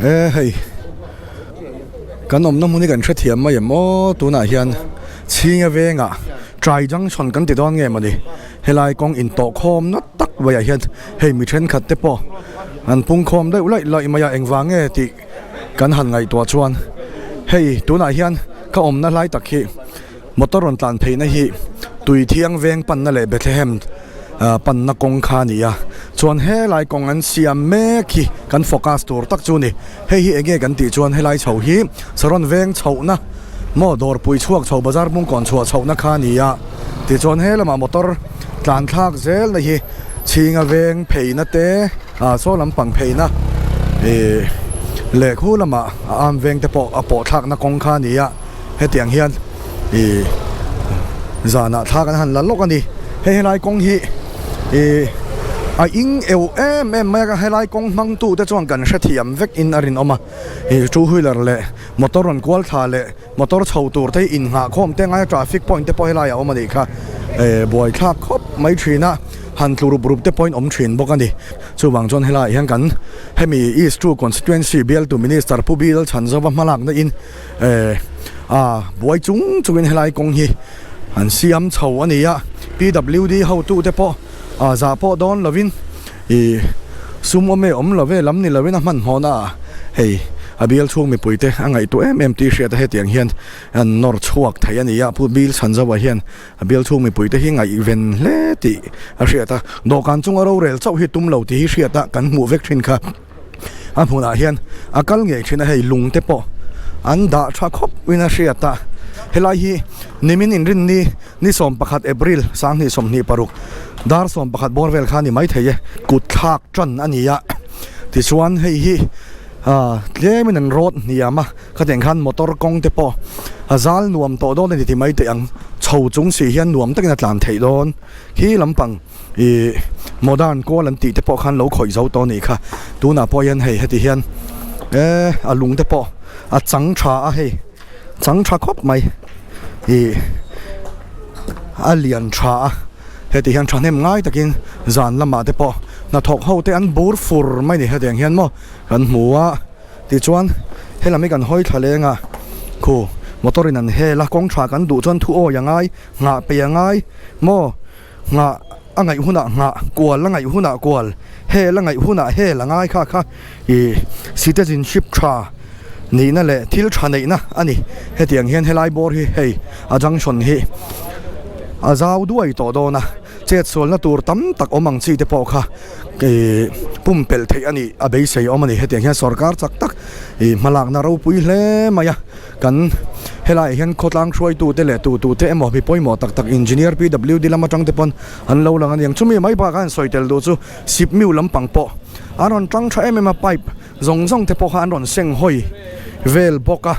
E hei kan awmna hmun hi kan hrethiam mai em aw tunah hian chhinga vengah trai junction kan ti dawn nge mawni helai kawng intawh khawm na tak maiah hian hei mi thenkhat te pawh an pung khawm deuh laih laih mai a engvang nge tih kan han ngaihtuah chuan hei tunah hian ka awmna lai tak hi motor rawn tlan pheihna hi tui thiang veng panna leh Bethlehem panna kawng kha a ni a chuan helai kawng an siam mek hi kan focus tur tak chu a ni hei hi eng nge kan tih chuan helai chho hi Saron veng chhohna maw dawrpui chhuak chho bazar bungkawn chhuah chhohna kha a ni a tichuan he lamah motor tlan thlak zel na hi chhinga veng pheina te ah saw lampang pheina ih leh khu lamah a am veng te pawh a pawh thlakna kawng kha a ni a. Hetiang hian ih zanah thla kan han la lawk a ni. Hei helai kawng hi ih a ing eu em em mai a, helai kawng hmang tu te chuan kan hrethiam vek in a rinawm a. Ih two wheeler leh motor rawn kual thla leh motor chho tur te hi innghah khawm te ngaia traffic point te pawh helai a awm a nih kha. Eh buaithlak khawp mai thin a, han tlu rup rup te pawhin awm thin bawk a ni. Chuvang chuan helaiah hian kan hemi East Two Constituency bialtu Minister Pu Bill Chhanzova hmalakna in Eh a buai chung chungin helai kawng hi an siam chho a ni a, PWD hotute pawh a zah pawh dawn lovin ih sum awm e awm lo ve lam ni lovin a hmanhmawhna ah hei a bial chhung mipuite a ngaihtuah em em tih hriat a hetiang hian an nawr chhuak thei a ni a, Pu Bill Chhanzova hian a bial chhung mipuite hi ngaihven hle tih a hriat a, dawhkan chunga rorel chauh hi tum lo tih hi hriat a kan hmuh vek thin kha. A hmunah hian a kal ngei thin a hei lung te pawh an dah tha khawp in a hriat a helai hi nimin inrinni ni 11 April 2026 dar 11 bawr vel kha a ni maithei e kut thlak tan a ni a tichuan hei hi ah tlemin an rawt hniam a khatiang khan motor kawng te pawh a zal nuam tawh dawn a ni ti maithei ang chho chung si hian nuam takin a tlan theih dawn khi lampang. Ih modern kawl an tih te pawh khan lo khawih zo tawh a nih kha tunah pawh hian hei heti hian eh a lung te pawh a chang tha a hei chang tha khawp mai ih a lian tha a heti hian thahnem ngai takin zan lamah te pawh hnathawk ho te an bur fur mai a ni hetiang hian maw kan hmu a. Tichuan, helam hi kan hawi thla leng a, khu motor in an hel a, kawng tha kan duh chuan thu awi a ngai, nghah peih a ngai maw? Nghah a ngaih hunah nghah, kual a ngaih hunah kual, hel a ngaih hunah hel a ngai kha kha ih citizenship tha nihna leh thil tha neihna a ni. Hetiang hian helai bawr hi hei a junction hi a zau duai tawh dawn a, chetsualna tur tam tak awm ang chi te pawh kha ih pumpelh theih a nih a beisei awm a ni. Hetiang hian sorkar chak tak ih hmalakna ropui hle mai a. Kan helaiah hian khawtlang hruaitute leh tutute emaw mi pawimawh tak tak Engineer PWD lam atang te pawn an lo lang a niang. Chumi mai bakah an sawi tel duh chu Sipmiu lampang pawh an rawn tang tha em em a, pipe zawng zawng te pawh kha an rawn seng hawi vel bawk a.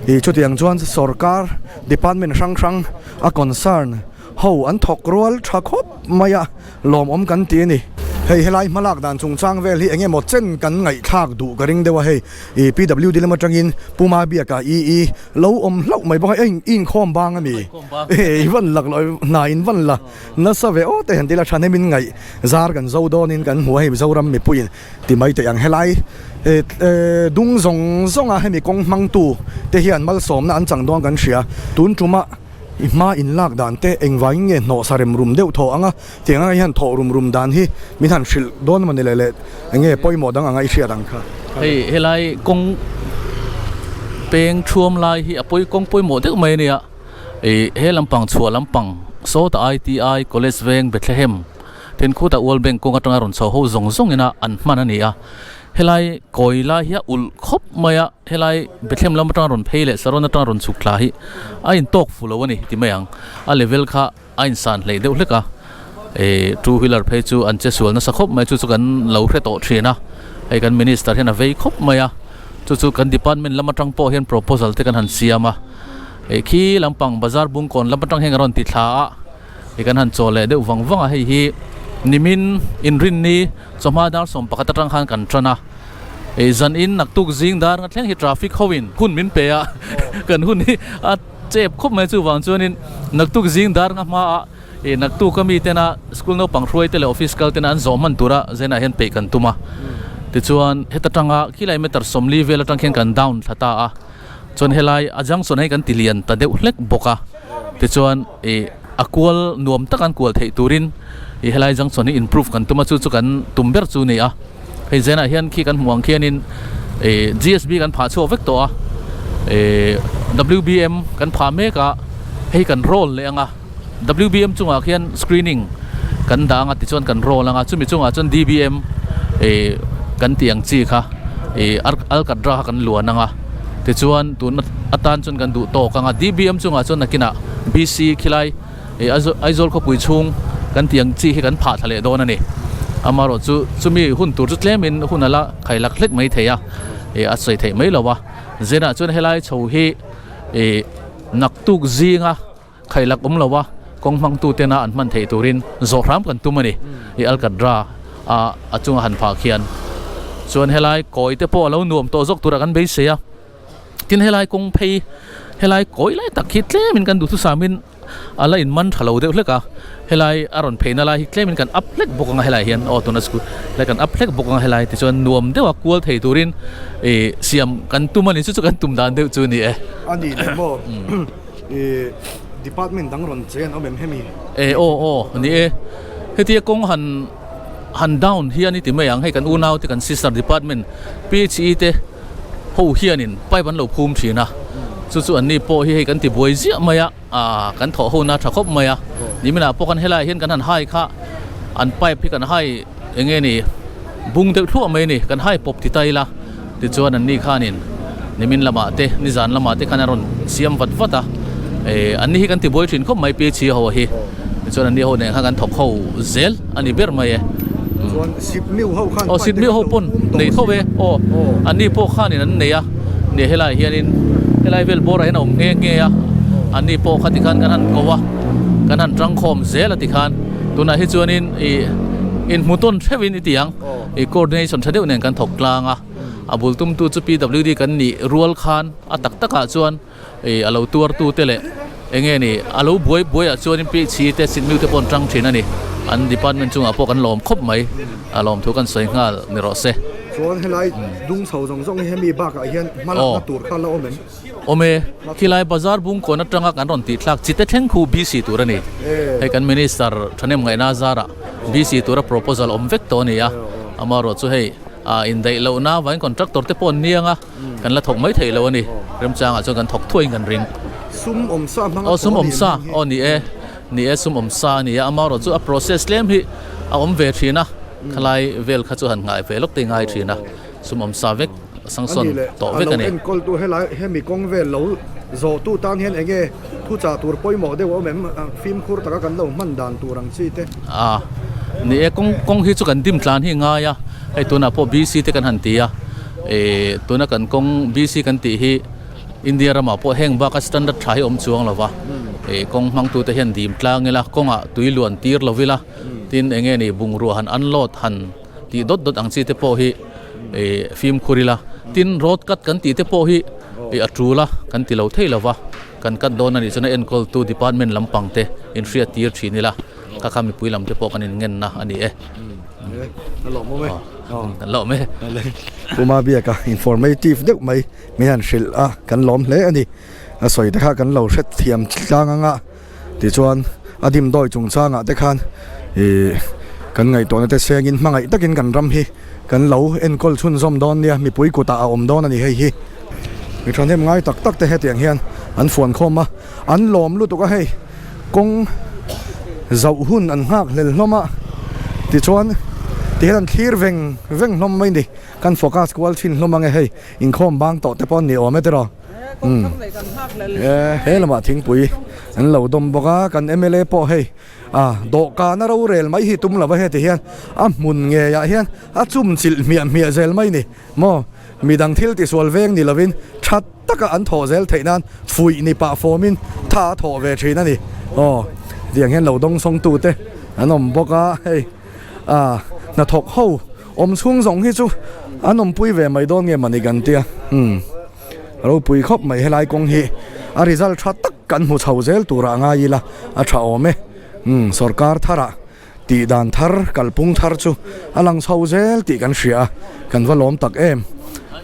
Ih chutiang chuan sorkar department hrang hrang a concern ho an thawk rual tha khawp mai a, lawmawm kan ti a ni. Hei helai hmalak dan chungchang vel hi eng emaw chen kan ngaihthlak duh ka ring deuh a hei. I PWD lam atangin Pu Mabiaka i i lo awm hlauh mai bawk a, ei i inkhawm bang a mi? I van lak loh hna in van la nasa ve aw te han ti la thahnemin ngaih zar kan zo dawnin kan hmu a hei Mizoram mipuiin ti mai teh ang helai dung zawng zawnga hemi kawng hmangtu te hian malsawmna an chang dawn kan hria tun tuma I hma in lak dan te engvangin nge hnawh sa rem rum deuh thawh anga tiang anga hian thawh rum rum dan hi min han hrilh dawn emaw ni leh leh enge pawimawh dang anga i hriat ang kha. Hei helai kawng peng thuam lai hi a pawi kawng pawimawh deuh mai ania ih he lampang chhuah lampang sawta ITI College veng Bethlehem then khutah World Bank kawng atanga rawn chho ho zawng zawng ina an hman a ni a. Helai kawi lai hi a ulh khawp mai a, helai Bethlehem lam atanga rawn phei leh Saron atanga rawn chhuk thla hi a intawk fu lo a ni ti mai ang. A level kha a insan hleih deuh hlek a, eh two wheeler phei chu an che sual nasa khawp mai chu chu kan lo hre tawh thin a, hei kan minister hian a vei khawp mai a, chu chu kan department lam atang pawh hian proposal te kan han siam a, eh khi lampang bazar bungkawn lam atang hian kan rawn ti thla a. Hei kan han chaw leh deuh vang vang a, hei hi nimin inrinni chawhma dar 11 atang khan kan tan a, hei zan in naktuk zing dar nga thleng hi traffic ho in hun min pe a, kan hun hi a chep khawp mai chuvang chuanin naktuk zing dar nga hma a ih naktuk ami tena school naupang hruai te leh office kal tena an zawh hman tura zenah hian peih kan tum a. Tichuan heta tanga khilai meter 40 vel atang khian kan down thla ta a chuan helai a junction hi kan ti lian ta deuh hlek bawk a tichuan ih a kual nuam tak an kual theih turin ih helai junction hi improve kan tum a chu chu kan tum ber chu a ni a hei zenah hian khi kan hmuh ang khianin ih G_S_B kan phah chhuak vek tawh a ih W_B_M kan phah mek a hei kan roll leh ang a. WBM chungah khian screening kan dah anga tichuan kan roll anga chumi chungah chuan DBM ih kan tih ang chi kha ih alkatra kha kan luan anga tichuan tun atan chuan kan duh tawk anga DBM chungah chuan nakinah BC khilai ih Aizawl khawpui chhung kan tih ang chi hi kan phah thla leh dawn a ni amaherawh chu chumi hun tur chu tlemin hun ala khailak hlek mai thei a ih a sawi theih mai lo a zenah chuan helai chho hi ih naktuk zinga. Khailak awm lo a, kawng hmangtu tena an hman theih turin zawh hram kan tum a ni. I Alkadra a a chunga han phah khian chuan helai kawi te pawh a lo nuam tawh zawk tura kan beisei a. Tin helai kawng phei helai kawi lai tak hi tlemin kan duhthusamin a la inman tha lo deuh hlek a. Helai a rawn pheina lai hi tlemin kan up hlek bawk ang a helai hian aw tuna school helai kan up hlek bawk ang a helai tichuan nuam deuha kual thei turin ih siam kan tum a ni chu chu kan tum dan deuh chu a ni e. A ni leh maw? Ih department dang rawn che an awm em hemi? E aw aw ni e, hetia kawng han han down hian i ti mai ang, hei kan unau te kan sister department PHE te ho hianin pipe an lo phum thin a, chu chu an ni pawh hi hei kan ti buai ziah mai a, ah kan thawh ho na tha khawp mai a, niminah pawh kan helaiah hian kan han hai kha an pipe hi kan hai eng nge ni bung deuh thluah mai a ni, kan hai pawp ti ta ila. Tichuan an ni khanin nimin lamah te nizan lamah te khan a rawn siam vat vat a, eh an ni hi kan ti buai thin khawp mai PHE ho hi, tichuan an ni ho nen khan kan thawk ho zel a ni ber mai e. Chuan Sipmiu ho khan Aw Sipmiu ho pawn nei tho e, aw an ni pawh khanin an nei a, ni helai hianin helai vel bawrah hian a awm nghe nghe a, an ni pawh kha tikhan kan han ko a, kan han tangkhawm zel a tikhan tunah hi chuanin ih inhmutawn theuhin i ti ang. I coordination tha deuh nen kan thawk tlang a, a bul tumtu chu PWD kan nih rual khan a tak takah chuan ih a lo tuartu te leh eng nge ni a lo buai buaiah chuanin PHE te Sitmiu te pawh an tang thin a ni. An department chungah pawh kan lawm khawp mai, a lawm thu kan sawi nghal ni rawh se. Chuan helai dung chho zawng zawng hi hemi bakah hian hmalakna tur kha la awm em? Awm e, khilai bazar bungkawn atanga kan rawn tih thlak chite thleng khu BC tur a ni. Hei kan Minister thahnem ngaihna zarah BC tura proposal awm vek tawh a ni a, amaherawh chu hei indaih lohna avangin contractor te pawh an niang a, kan la thawk mai thei lo a ni. Remchangah chuan kan thawk thuaiin kan ring. Sum awm sa hmang a thawh a ni em heng hi? Aw ni e, ni e sum awm sa a ni a, amaherawh chu a process tlem hi a awm ve thin a, khalai vel kha chu han nghai ve lawk te i ngai thin a, sum awm sa vek. Sangsawn tawh vek a ni. A lo enkawltu helai hemi kawng vel lo zawhtu tan hian enge thuchah tur pawimawh deuh a awm em? Fimkhur taka kan lo hman dan tur ang chi te. A ni e, kawng kawng hi chu kan dim tlan hi ngai a, hei tunah pawh BC te kan han ti a, ih tuna kan kawng BC kan tih hi India ramah pawh heng baka standard tha hi a awm chuang lo va, ih kawng hmangtute hian dim tlang ila kawngah tui luan tir lo ila, tin enge ni bungrua han unload han tih dawt dawt ang chi te pawh hi ih fimkhur ila tin road cut kan tih te pawh hi ih a tul a kan ti lo thei lo va kan cut dawn a nih chuan a enkawl tu department lampang te in hriat tir thin ila kha kha mipui lam te pawh kan in ngen na a ni e a lawm awm e a lawm e Puma biaka informative deuh mai min han hrilh a kan lawm hle a ni a sawi te kha kan lo hre thiam tlang anga. Tichuan, a dimdawi chungchangah te khan ih kan ngaihtuahna te sengin hmangaih takin kan ram hi kan lo enkawl chhunzawm dawn nia, mipui kutah a awm dawn a ni hei hi. Mi thahnem ngai tak tak te hetiang hian an fuan khawm a, an lawm lutuk a hei, kawng zauh hun an nghak hlel hlawm a, tichuan tihian an thlir veng veng hlawm mai ni, kan focus kual thin hlawm ange hei, inkhawm bang tawh te pawh an ni awm e tiraw. He lamah thingpui an lo dawm bawk a, kan mla pawh hei ah dawhkan a rorel mai hi tum lova heti hian a hmun ngeiah hian a chum chilh hmiah hmiah zel mai ni maw midang thil tisual veng ni lovin tha taka an thawh zel theih nan fuih ni pah fawmin tha a thawh ve thin a ni aw tiang hian lo dawng sawng tu te an awm bawk a hei ah hnathawk ho awm chhung zawng hi chu an awmpui ve mai dawn nge mawni kan tia umm. Ropui khawp mai helai kawng hi a result tha tak kan hmu chho zel turah a ngai ila a tha awm e. Umm sorkar tharah Tih dan thar, kalpung thar chu a lang chho zel tih kan hria a, kan va lawm tak em.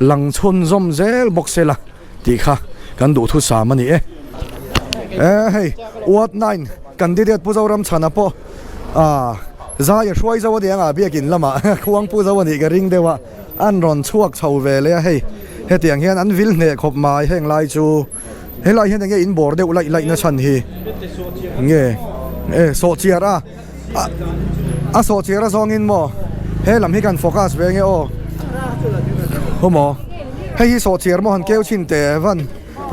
Lang chhunzawm zel bawk se la tih kha kan duhthusam a ni e. E hei, Ward 9 candidate Pu Zoramchhana pawh ah zai a hruai zo a ni anga biakin lamah khuang pu zo a nih ka ring deuh a, an rawn chhuak chho ve leh a hei. Hetiang hian an vil hneh khawp mai heng lai chu. Helai hian enge in bawr deuh laih laih na chhan hi nge e sawhchiar a a sawhchiar a zawngin maw he lam hi kan focus ve nge aw haw maw hei hi sawhchiar maw han keu chhin teh van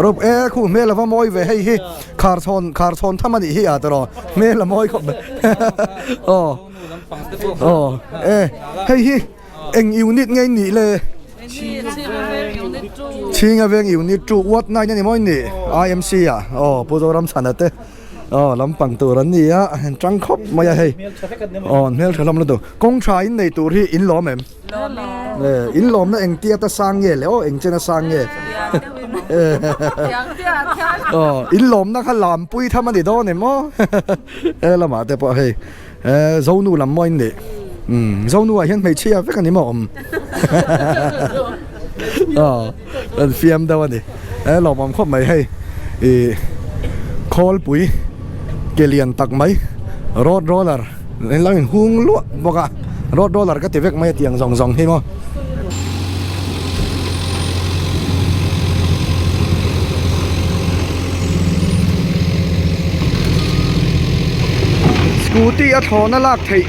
rawp e khu hmel ava mawi ve hei hi khar chhawn khar chhawn tham anih hi a tawh hmel a mawi khawp mai aw aw e hei hi. Eng unit nge nih le? Chhinga veng unit 2 ward 9 a ni mawi nih IMC ah aw Pu Zoramchhana te aw lampang tur an ni a an tang khawp mai a hei aw an hmeltha hlawm lutuk kawng tha in nei tur hi in lawm em? In lawmna eng tia ta sang nge le aw eng chen a sang nge? Aw in lawmna kha lampui tham a ni dawn em aw he lamah te pawh hei. Eh Zonu lam maw in nih? Umm Zonu ah hian hmeichhia vek a ni maw awm? Aw an fiam deuh a ni. Eh lawmawm khawp mai hei ih khawlpui ke lian tak mai road roller lo in hung luah bawk a road roller ka ti vek mai a tiang zawng zawng hi maw. Scooty a thlawhna lak theih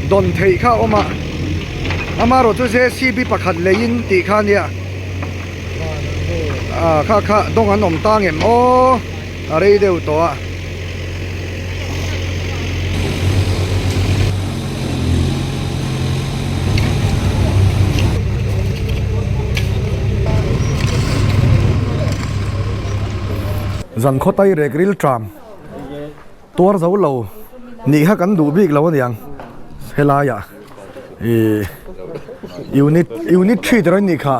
dawn theih kha a awm a amaherawh chu jcb pakhat leiin tih kha ania ah kha kha dawng an awm ta ngem aw a rei deuh tawh a. Zan khaw tai rek ril tram tuar zo lo nih kha kan duh bik lo aniang helaiah ih unit unit three te rawn nih kha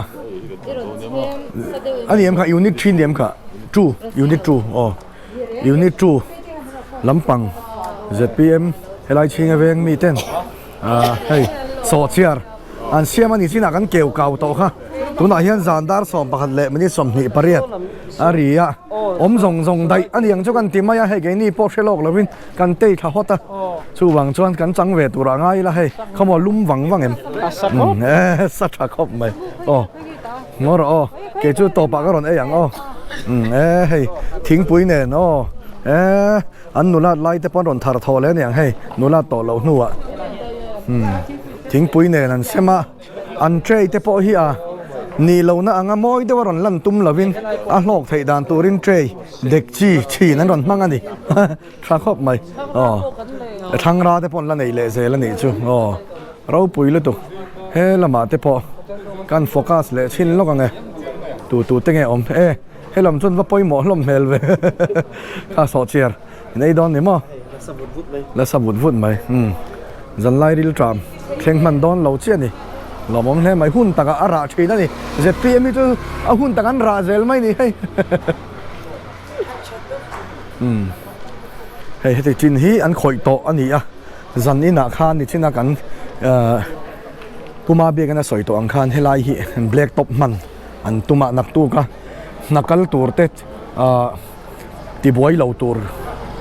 a ni em kha unit three ni em kha two unit two aw. Unit 2 lampang zpm helai chhinga veng mi ten ah hei sawhchiar an siam a ni chinah kan keu kau tawh kha tunah hian zan dar 11 leh minute 28 a ri a awm zawng zawng daih a ni ang chu kan ti mai a hei keini pawh hre lawk lovin kan tei thla hawt a chuvang chuan kan chang ve turah ngai ila hei khawmaw lum vang vang em sa tha khawp mai aw. Ngaw rawh aw, kei chu tawpah ka rawn ei ang aw. Umm e hei thingpui nen aw e an nulat lai te pawh an rawn thar thawh leh aniang hei nulat tawh loh hnuah umm thingpui nen an sem a an tray te pawh hi a nih lohna anga mawi deuh a rawn lan tum lovin a hlawk theih dan turin tray dek chi thin an rawn hmang a ni tha khawp mai aw thlangra te pawh an la nei leh zel a nih chu aw. Ropui lutuk he lamah te pawh kan focus leh chhin lawk ang e tu tu te nge awm e he lam chuan va pawimawh hlawm hmel ve kha sawhchiar in ei dawn ni maw la sa vut vut mai umm zanlai ril tram thleng hman dawn lo chiah a ni lawmawm hle mai hun takah a rah thin a ni zpm hi chu a hun tak an rah zel mai ni hei umm hei heti chin hi an khawih tawh a ni a. Zan inah khan nichina kan Puma biak in a sawi tawh ang khan helai hi black top hman an tum a naktuk a hna kal tur te ah tibuai lo tur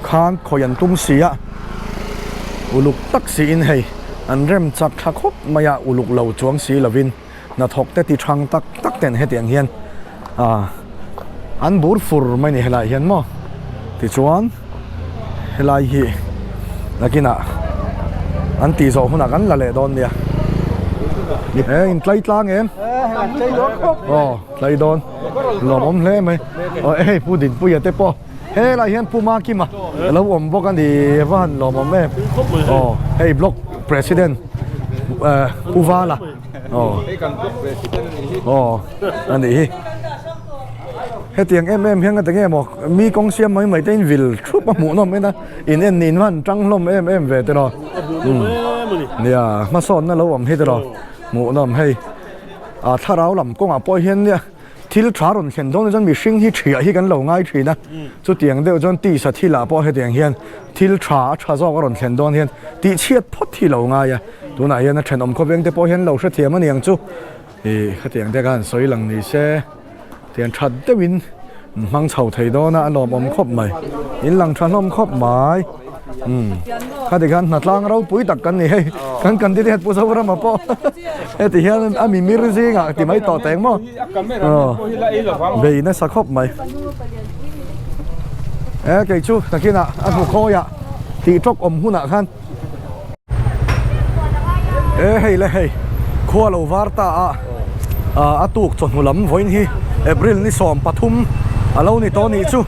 khan khawi an tum si a uluk tak siin hei an rem chak thla khawp mai a uluk lo chuang si lovin hnathawk te ti thang tak tak ten hetiang hian ah an bur fur mai ni helai hian maw tichuan helai hi nakinah an tih zawh hunah kan la leh dawn nia e in tlai tlang em aw tlai dawn lawmawm hle mai aw hei pu Dinpuia te pawh helai hian Pu Makima a lo awm bawk a ni va han lawmawm em aw hei block president Pu Vala. Aw. Aw a nih hi. Hetiang em em hian ka ti nge maw mi kawng siam mai mai te in vil thup a hmuh nawm en a in en nin van tang hlawm em em ve te rawh. Nia hmasawnna lo awm hi te rawh hmuh nawm hei a thlarau lam kawngah pawh hian nia. Thil tha rawn thlen dawn chuan mihring hi thiah hi kan lo ngai thin a, chutiang deuh chuan tisa thilah pawh hetiang hian thil tha a tha zawk a rawn thlen dawn hian tihchhiat phawt hi lo ngai a, tunah hian a thenawm khawveng te pawh hian lo hrethiam a niang chu ih khatiang te khan sawi lang ni se tiang that deuhin an hmang chho thei dawn a a lawmawm khawp mai in lang tha hlawm khawp mai. Umm khati khan hnatlang ropui tak kan ni hei kan candidate pu Zorama pawh heti hian a mimir zingah ti mai tawh teng maw aw bei nasa khawp mai e kei chu takinah a hmu khawiah tih tawk awm hunah khan e hei le hei khua lo var ta a a tuk chawhnu lam vawiin hi April ni 13 a lo ni tawh a nih chu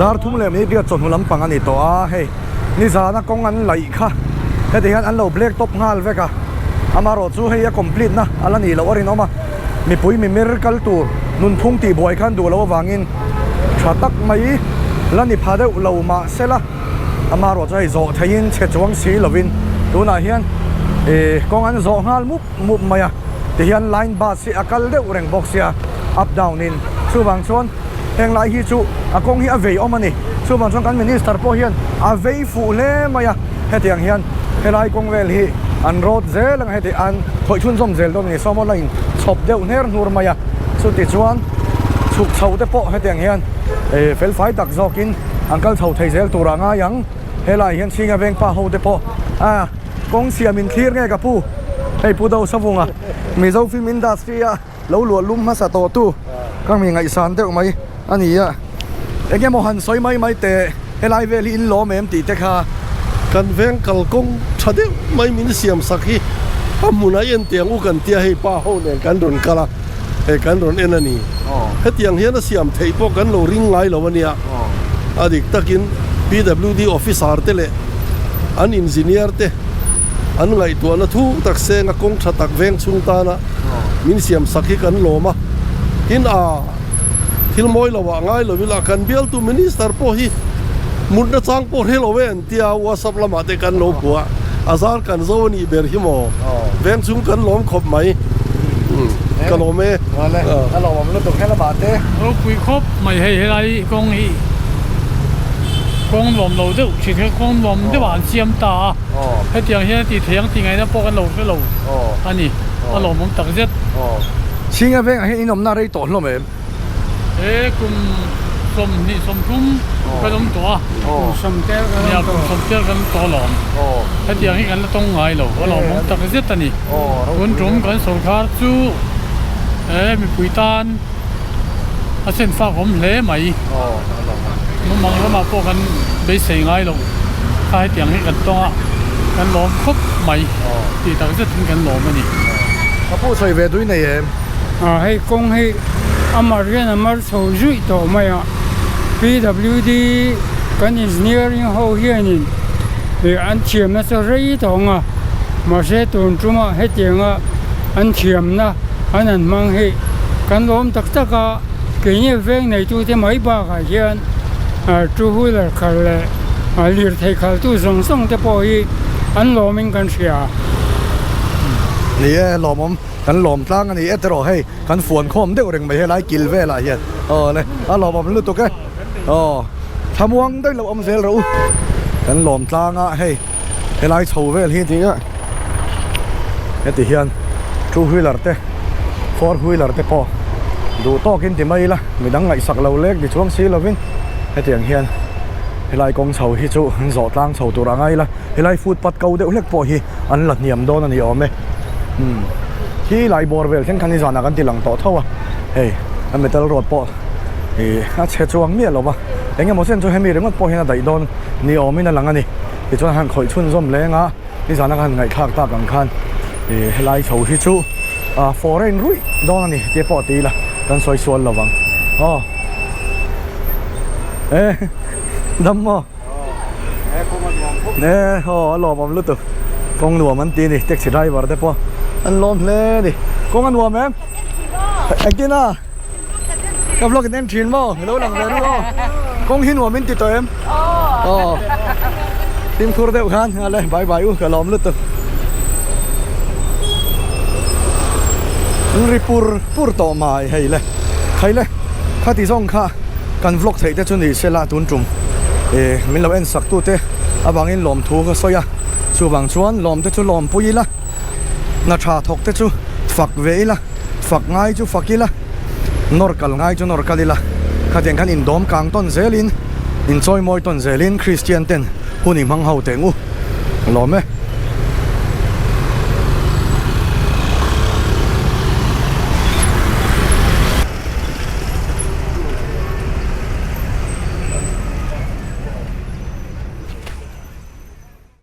dar thum leh mai biak chawhnu lam pang a ni tawh a hei nizana kawng an laih kha heti hian an lo black top nghal vek a amaherawh chu hei a complete na a la nih loh a rinawm a mipui mimir kal tur nunphung tih buai khan duh loh avangin tha tak mai la ni pha deuh lo mahsela. Amaherawh chu hei zawh theihin chhe chuang si lovin tunah hian ih kawng an zawh nghal mup mup mai a tihian line bus hi a kal deuh reng bawk sia up down in chuvang chuan heng lai hi chu a kawng hi a vei awm a ni chuvang chuan kan minister pawh hian a vei fuh hle mai a hetiang hian helai kawng vel hi an rawt zel ang heti an khawih chhunzawm zel dawn a ni sawmaw la in chhawp deuh hner hnur mai a chuti chuan chhuk chho te pawh hetiang hian ih fel fai tak zawkin. An kal chho thei zel turah ngai ang. Helaiah hian Chhinga veng pa ho te pawh a kawng siam in thlir nge ka pu. Hei Pu Do Savunga Mizo Film Industry a lo luah lum hmasa tawh tu ka mi ngaihsan deuh mai a ni a. Eng emaw han sawi mai mai teh helai vel hi in lawm em tih te kha. Kan veng kalkawng tha deuh mai min siam sak hi a hmunah i en teh ang u kan tia hei pa ho nen kan rawn kal a. Hei kan rawn en a ni. Hetiang hian a siam theih pawh kan lo ring ngai lo a nia. A dik takin PWD officer te leh an engineer te an ngaihtuahna thu tak senga kawng tha tak veng chhung tana min siam sak hi kan lawm a. Tin a thil mawi lo ah ngai lo ila kan bialtu minister pawh hi mutna chang pawh hre lo e an tia WhatsApp lamah te kan lo hmu a, a zar kan zo a nih ber hi maw? Veng chung kan lawm khawp mai. Ka lawm e. Vale, ka lawm awm lutuk hela mah te. Ropui khawp mai hei helai kawng hi kawng nuam lo deuh thin kha kawng nuam deuh ah an siam ta a, hetiang hian a tih theih ang tih ngaihna pawh kan lo hre lo a ni, a lawmawm takzet. Chhinga vengah hian in awmna rei tawh hlawm em? He kum 23 kan awm tawh a, kum sawmtel kan awm tawh alawm. Hetiang hi kan la tawng ngai lo, a lawmawm tak zet a ni. Tun tum kan sawrkar chu he mipui tan a senfak awm hle mai. Mumang ramah pawh kan beisei ngai lo kha hetiang hi kan tawng a, kan lawm khawp mai tih tak zetin kan lawm a ni. Ka pu sawi ve dui nei em? Hei kawng hi a mar hian a mar chho zuih tawh mai a, PWD kan engineering ho hianin ih an thiamna chu rei tawh ang a, mahse tun tumah hetianga an thiamna an han hmang hi kan lawm tak tak a, keini veng neitute mai bakah hian two wheeler khal leh lirthei khaltu zawng zawng te pawh hi an lawmin kan hria. Ni e, lawmawm. Kan lawm tlang a ni e tiraw hei kan fuan khawm deuh reng mai helai kil velah hian aw le a lawmawm lutuk e aw thlamuang daih lo awm zel rawh u kan lawm tlang a hei helai chho vel hi tia heti hian two wheeler te four wheeler te pawh duh tawkin ti mai ila midang ngaihsak lo lek ti chuang si lovin hetiang hian helai kawng chho hi chu an zawh tlang chho tur a ngai ila helai footpath ko deuh hlek pawh hi an la hniam dawn a ni awm e umm khi lai bawr vel thleng khan nizanah kan ti lang tawh tho a hei a metal road pawh ih a chhe chuang miah lo va eng emaw chen chu hemi ringawt pawh hian a daih dawn ni awmin a lang a ni tichuan han khawih chhunzawm leng a nizana ka han ngaihthlak tak ang khan ih helai chho hi chu ah foreign ruih dawn a ni tih pawh ti ila kan sawi sual lo vang aw e dam maw. E aw a lawmawm lutuk kawng nuam an ti a ni taxi driver te pawh an lawm hle a ni kawng a nuam em engtin a ka vlog in en thin maw ilo lang ve ru aw kawng hi nuam in ti tawh em aw fimkhur deuh khan a le bye bye u ka lawm lutuk an ri pur pur tawh mai hei le. Khaile khati zawng kha kan vlog theih te chu ni sela tun tum eh min lo en sak tu te avangin lawmthu ka sawi a, chuvang chuan lawm te chu lawm pui ila, hna tha thawk te chu fak ve ila, fak ngai chu fak ila, nawr kal ngai chu nawr kal ila, khatiang khan indawm kang tawn zelin, inchawi mawi tawn zelin Kristian ten hun i hmang ho teh ngu lawm e.